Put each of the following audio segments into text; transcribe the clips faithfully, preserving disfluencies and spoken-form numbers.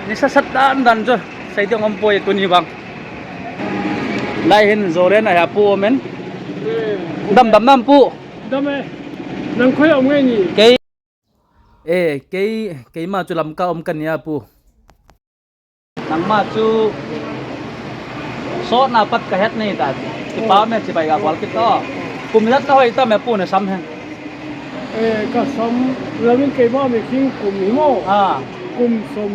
Nisa sat dan dan chu sei ding um poi tuni vang. Lai hin Jordan a hi apu um in. Eh, dam dam nam pu. Dam e. Nang khoi a um ngai ni? Kei, eh, kei, keima chu Lamka um kani apu. Nangma chu sotna pat ka het nei ta. Kipa me chibai ga bol kit to. Kum ijat na hoi tam e pu na sam he? Eh, ka sam, lamin keima mi king kum hi mo. Ah. Kum som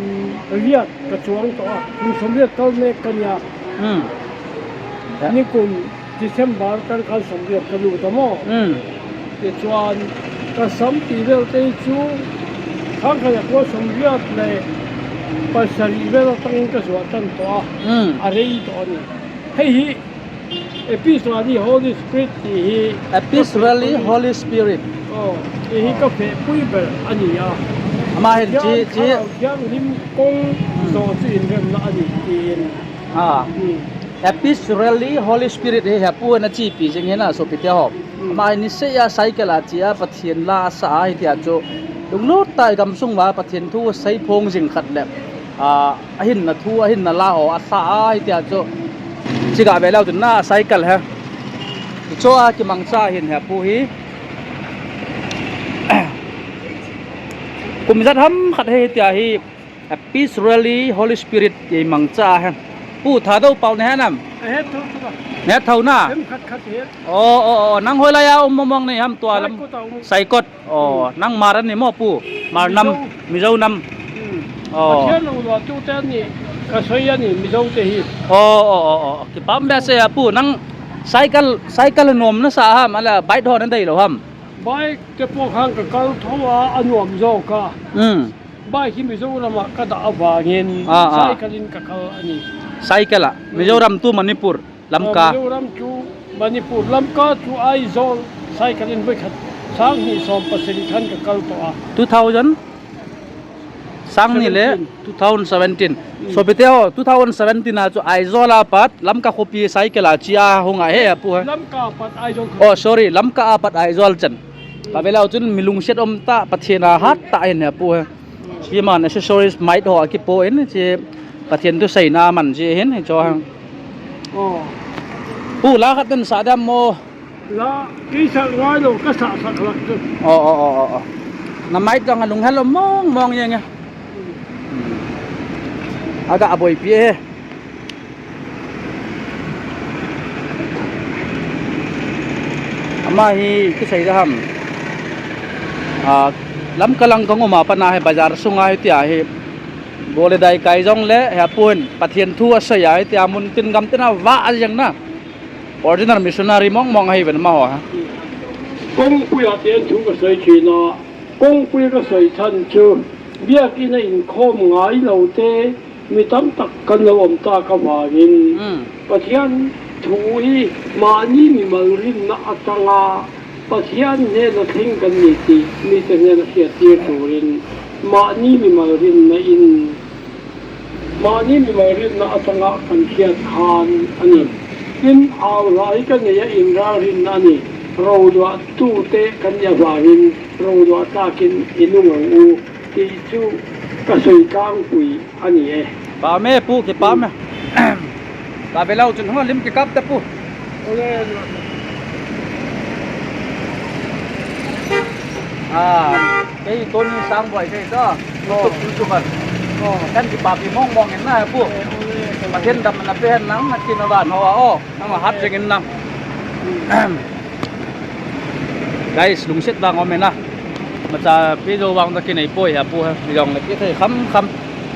riat ka chuang to a. Kum som riat kal mek kani a. Hmm. Nikum December kal kal som riat ka lut a mo. Hmm. Tichuan ka sampi vel te chu khang khat a kua som riat le pasari vel atangin ka zuah tan to a. Hmm. A rei to a ni. Hei hi Epistolary Holy Spirit ti hi. Epistolary Holy Spirit. Oh, ti hi ka fehpui ber a ni a. Ama hin chi, chi. Thiang, Thianghlim kong zo chu inremna a ni tiin. Ah. Hmm. Epistolary Holy Spirit hi hepu na chipi jing hi na sopite ho. Hmm. Ama hi nisei a cycle a chia Pathian la asa a hitia chu. Lunglut ta i gamsung va Pathian thu sei phong jing khat le. Ah, ahin na thu, ahin na la ho asa a hitia chu. Chiga ve lau tun na cycle he. Cho a kimangcha hin hepu hi. Kum ijat ham khat he hitia hi. Epistolary Holy Spirit ti mangcha a hen. Pu Thadou pau ne henam? A het tho tho. Ne tho na? Em khat khat het. O, o, o, nang hoilai a um mong mong nei ham tua lam? Saikot a um. Saikot. O, hmm. Nang Mar ani mo pu? Mar nam, Mizo. Mizo nam. Hmm. O. Pathian lo lo tu te ni, ka soi ani Mizo te hi. O, o, o, o. Kipam be se a pu, nang cycle, cycle nom na sa ham, ala bike ho na dei lo ham? Bike te po khang ka kal tho a, a nuam zo ka. Hmm. Bike hi Mizoram a ka dah avangin, ah, ah, cycle in ka kal ani. Cycle a, hmm. Mizoram to Manipur, Lamka. Ah, Mizoram to Manipur, Lamka to Aizawl, cycle in voi khat sang hni som pasari khan ka kal to a. Two thousand? Sang hni le seventeen. Two thousand seventeen. Hmm. Sopite ho, two thousand seventeen a chu Aizawl a pat, Lamka khopi cycle a chia hung a he pu he. Lamka a pat Aizawl khopi. Oh, sorry, Lamka a pat Aizawl chan. Ka ve lau chun mi lungset um ta, Pathian a hat ta ahin he pu he. Hi man accessories mic ho a kipo in, chi Pathian thu seina man chi hin, hi cho hang. Oh. Pu la khat in sa dam mo. La, kei sa ngai lo, ka sa sa khat chu. Oh, oh, oh, oh, oh. Na mic jong a lunghel um mong mong jeng e. Aga a boipi e. Ama hi kisei da ham. Ah, Lamka lang kong um a pat na hi bazar sunga hi tia hi. Bol le dai kai jong le, hepun Pathian thu asei a hi tia mun tin gam tin a va a jeng na. Ordinary missionary mong mong ahi ven amaho ha. Kongpui a ten thu ka sei china, kongpui ka sei chan chu, biak in a inkhom ngai lo te, mi tam tak kan lo om ta ka vangin, hmm, Pathian thu hi mahni mimal rinna atanga, Pathian hnena thleng kan ni ti, mite hnena hriat tir turin, mahni mimal rinna in, mahni mimal rinna atanga kan hriat khan a ni. Tin, aulha hi ka nei a, inral rinna a ni. Roduahtute kan nih avangin, roduah takin i nung ang u, ti chu ka soi kangpui a ni e. Pame pu, kipame. Ka ve leu chun hung a lim kikap te pu. Ole. Ah, kei Tony Sangboi kei to. Oh. YouTube, YouTube an. Oh. Kan kipapi mong mong in na pu. Eh, ole. Pathen damna pe hen nang na kin a van ho a o. Nang a hat jeng in nang. Hmm. Guys, lungset vang om e na. Imacha pi jo vang ta kinei poi ha pu ha. Mi jong le pi thei kham kham.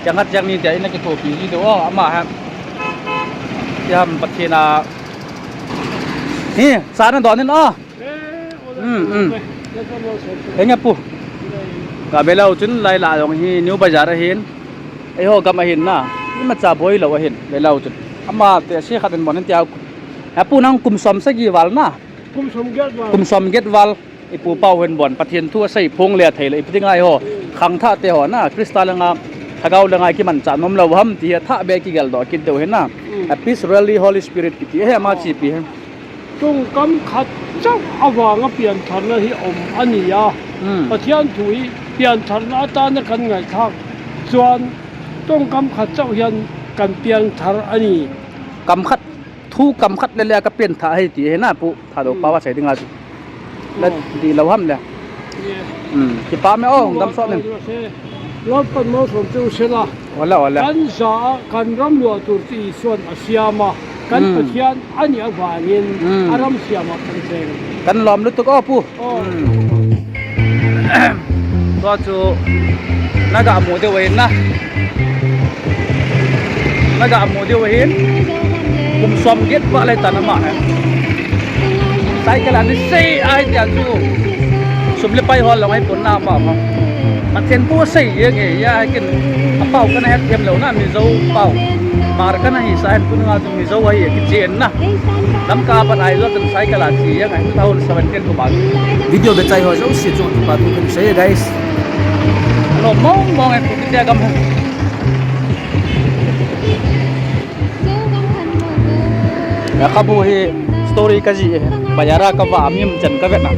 Chang hat chang ni tia ina kithopi ji do o ama ha. Ti ham Pathen a. Hi, sa na don in o. Hmm, hmm. Henge pu. Ka ve leu chun lai la jong hi New Bazar a hin. Eiho gam a hin na. Imacha boi lou a hin. Ve leu chun. Ama te se khat in bon in tia. Ha pu nang kum som sagi val na. Kum som get val. Kum som get val. I pu pau hin bon. Pathen thu asei phong le thei le. Ipi dinga eiho. Khangthah te ho na. Christa le nga. Lhagao le nga kimancha nom lou ham ti hi a thah be kigel doh kit deu hin na. Hmm. A peace really Holy Spirit kiti. He ama chi pi he. Chungkam khat chauh avanga piantharna hi um a ni a. Hmm. Pathian thu hi piantharna atana kan ngaithak. Chuan Tong kam khat chauh hian kan piang thar a ni. Kam khat, thu kam khat le le a ka pian thah hei ti he na pu, Thadou pa va sei ding a chu. La di lo ham le. Ye. Hmm, kipa me o, dam sot nin. Lord pan mo som chu sela. Wala, wala. Kan za a, kan ram lua tur chu Isuan a siam a. Kan Pathian a nih avangin a ram siam a kan cheng. Kan lawm lutuk aw pu. Aw. Tua chu na gah mu deuh ahin na. Na gah mu deuh ahin. Kum sawm giat pah lai tan amah he. Cycle a ni sei ai tia chu. Sum le pai hol lo ngai pon na amah kha. Pathian thu a sei jeng e, ya, kin a pau kana het thiam lo na, Mizo pau. Mar kana hi sa hen, tuni a chu Mizo ahi, kichi en na. Lamka a pat Aizawl tan cycle a chi jeng a, two thousand seventeen kum a. Video ve chai ho jouse chunga kipa thu kan sei e, guys. Lo mong mong e, pu kitia gam. Ya, ka bu hi story ka ji e. Bayara ka va, mi um chan ka ve na.